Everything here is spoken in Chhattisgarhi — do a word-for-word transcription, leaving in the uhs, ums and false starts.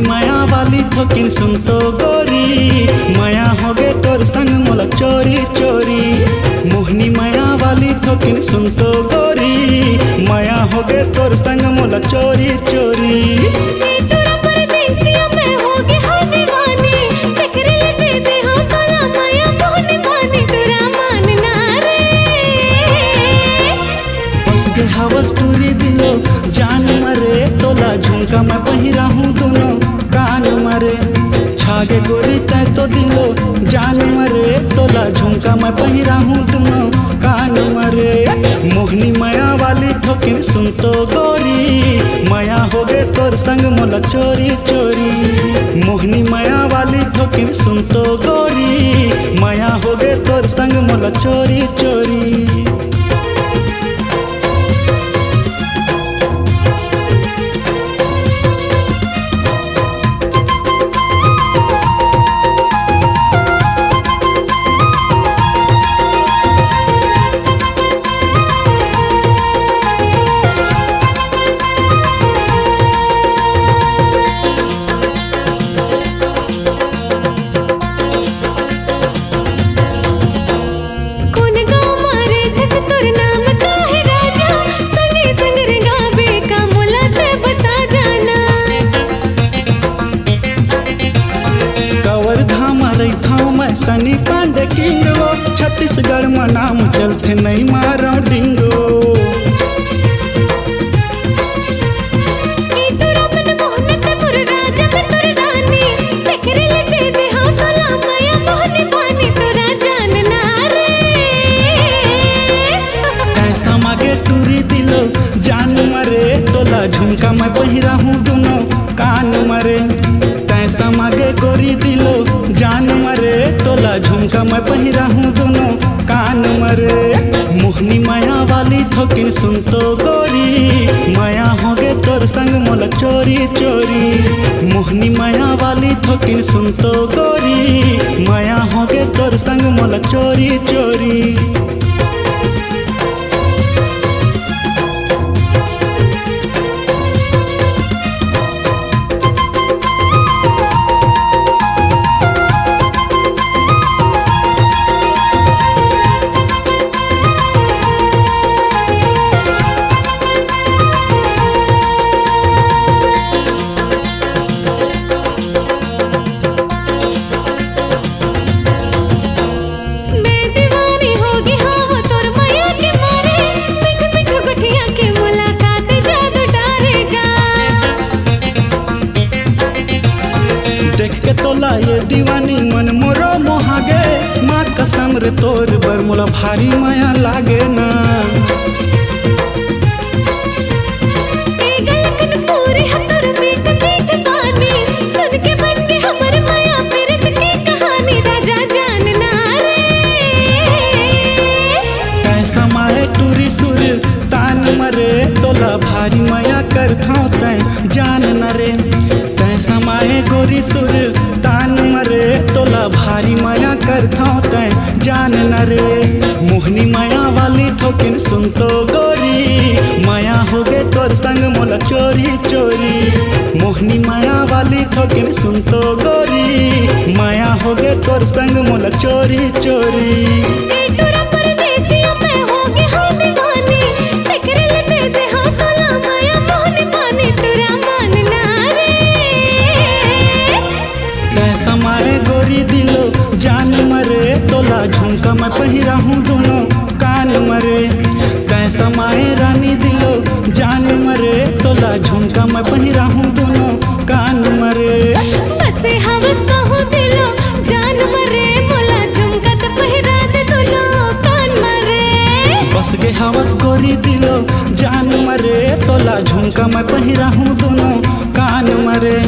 मया वाली थोकिन सुन तो गोरी, मया होगे तोर संग मोला चोरी चोरी। मोहनी मया वाली थोकिन सुन तो गोरी, मया होगे तोर संग मोला चोरी चोरी। ए टुरा परदेसिया मैं होगे हँव दीवानी, तेकरे ले दे दे हँव तोला मया मोहनी पानी टुरा मान ना रे। बस गे हवस टूरी दिलो जान मरे, तोला झुमका मैं पहिराहूँ दुनो कान मरे। छागे गोरी तैं तो दिलो जान मरे, तोला झुमका मैं पहिराहूँ दुनो कान मरे। मोहनी मया वाली थोकिन सुन तो गोरी, मया होगे तोर संग मोला चोरी चोरी। मोहनी मया वाली थोकिन सुन तो गोरी, मया होगे तोर संग मोला चोरी चोरी। कोन गाँव मा रहिथस, तोर नाम का हे राजा? संगे संग रेंगाबे का मोला तैं बता जाना। कवर्धा मा रहिथँव मैं सनी पांडे किंग वो, छत्तीसगढ़ मा नाम चलथे नइ मारँव डिंग वो। ए टुरा मन मोहन तैं मोर राजा मैं तोर रानी, तेकरे ले दे दे हँव तोला मया मोहनी पानी टुरा जान ना रे। तैं समा गे टूरी दिलो जान मरे, तोला झुमका मैं पहिराहूँ दुनो कान मरे। तैं समा गे गोरी दिलो जान मरे, तोला झुमका मैं पहिराहूँ दुनो कान मरे। मोहनी मया वाली थोकिन सुन तो गोरी, मया होगे तोर संग मोला चोरी चोरी। मोहनी मया वाली थोकिन सुन तो गोरी, मया होगे तोर संग मोला चोरी चोरी। मैं दीवानी होगे हँव तोर मया के मारे, मीठ मीठ गोठिया के मुलाकात जादू डारेगा। देख के तोला ये दीवानी मन मोरो मोहागे, माँ कसम रे तोर बर मोला भारी मया लागे ना। ए गलकन पूरी ह तोर मीठ मीठ बानी, सुन के बन गे हमर मया पीरत के कहानी राजा जान ना रे। तैं समाए टूरी सुर तान मरे, तोला भारी मया करथँव तैं जान न रे। तैं समाए गोरी सुर तान मरे, तोला भारी मया करथँव तैं जान न रे। मोहनी मया वाली थोकिन सुन तो गोरी, मया होगे तोर संग मोला चोरी चोरी। मोहनी मया वाली थोकिन सुन तो गोरी, मया होगे तोर संग मोला चोरी चोरी। ए टुरा परदेसिया मैं होगे हँव दीवानी, तेकरे ले दे दे हँव तोला मया मोहनी पानी टुरा मान ना रे। तैं समाए गोरी दिलो जान मरे, तोला झुमका मैं पहिराहूँ दुनो कान मरे। तैं समाए रानी दिलो जान मरे, तोला झुमका मैं पहिराहूँ दुनो कान मरे। बसे हवस तहूँ दिलो जान मरे, मोला झुमका त पहिरा दे दुनो कान मरे। बस गे हवस गोरी दिलो जान मरे, तोला झुमका मैं पहिराहूँ दुनो कान मरे।